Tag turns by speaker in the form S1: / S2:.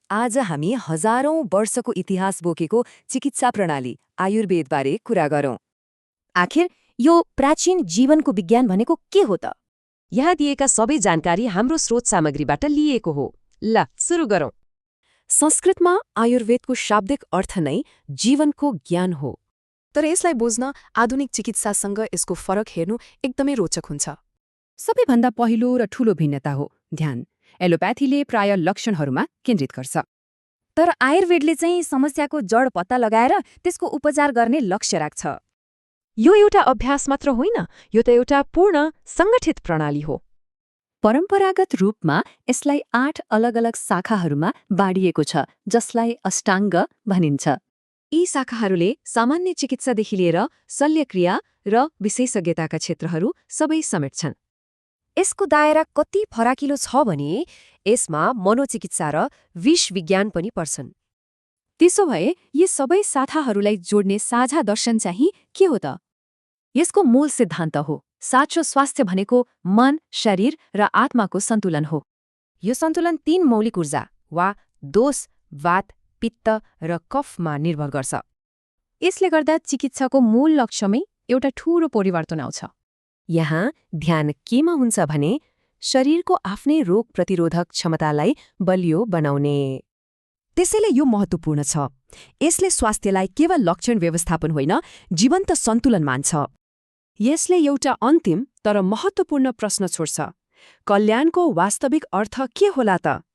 S1: आज हामी हजारौं वर्षको इतिहास बोकेको चिकित्सा प्रणाली आयुर्वेदबारे कुरा गरौं।
S2: आखिर यो प्राचीन जीवनको विज्ञान भनेको के हो त?
S3: यहाँ दिएका सबै जानकारी हाम्रो स्रोत सामग्रीबाट लिएको हो। ल सुरु गरौं।
S1: संस्कृतमा आयुर्वेदको शाब्दिक अर्थ नै जीवनको ज्ञान हो।
S4: तर यसलाई बुझ्न आधुनिक चिकित्सासँग यसको फरक हेर्नु एकदमै रोचक हुन्छ।
S5: सबैभन्दा पहिलो र ठूलो भिन्नता हो ध्यान। एलोप्याथीले प्राय लक्षणहरूमा केन्द्रित गर्छ।
S2: तर आयुर्वेदले चाहिँ समस्याको जड पत्ता लगाएर त्यसको उपचार गर्ने लक्ष्य राख्छ।
S3: यो एउटा अभ्यास मात्र होइन, यो त एउटा पूर्ण सङ्गठित प्रणाली हो।
S5: परम्परागत रूपमा यसलाई 8 अलग अलग शाखाहरूमा बाँडिएको छ, जसलाई अष्टाङ्ग भनिन्छ।
S3: यी शाखाहरूले सामान्य चिकित्सादेखि लिएर शल्यक्रिया र विशेषज्ञताका क्षेत्रहरू सबै समेट्छन्।
S2: यसको दायरा कति फराकिलो छ भने यसमा मनोचिकित्सा र विष विज्ञान पनि पर्छन्।
S5: त्यसो भए यी सबै शाखाहरूलाई जोड्ने साझा दर्शन चाहिँ के हो त? यसको मूल सिद्धान्त हो साँचो स्वास्थ्य भनेको मन, शरीर र आत्माको सन्तुलन हो।
S2: यो सन्तुलन 3 मौलिक ऊर्जा वा दोष, वात, पित्त र कफमा निर्भर गर्छ।
S5: यसले गर्दा चिकित्साको मूल लक्ष्यमै एउटा ठूलो परिवर्तन आउँछ।
S1: यहाँ ध्यान केमा हुन्छ भने शरीरको आफ्नै रोग प्रतिरोधक क्षमतालाई बलियो बनाउने।
S3: त्यसैले यो महत्त्वपूर्ण छ। यसले स्वास्थ्यलाई केवल लक्षण व्यवस्थापन होइन, जीवन्त सन्तुलन मान्छ।
S4: यसले एउटा अन्तिम तर महत्त्वपूर्ण प्रश्न छोड्छ। कल्याणको वास्तविक अर्थ के होला त?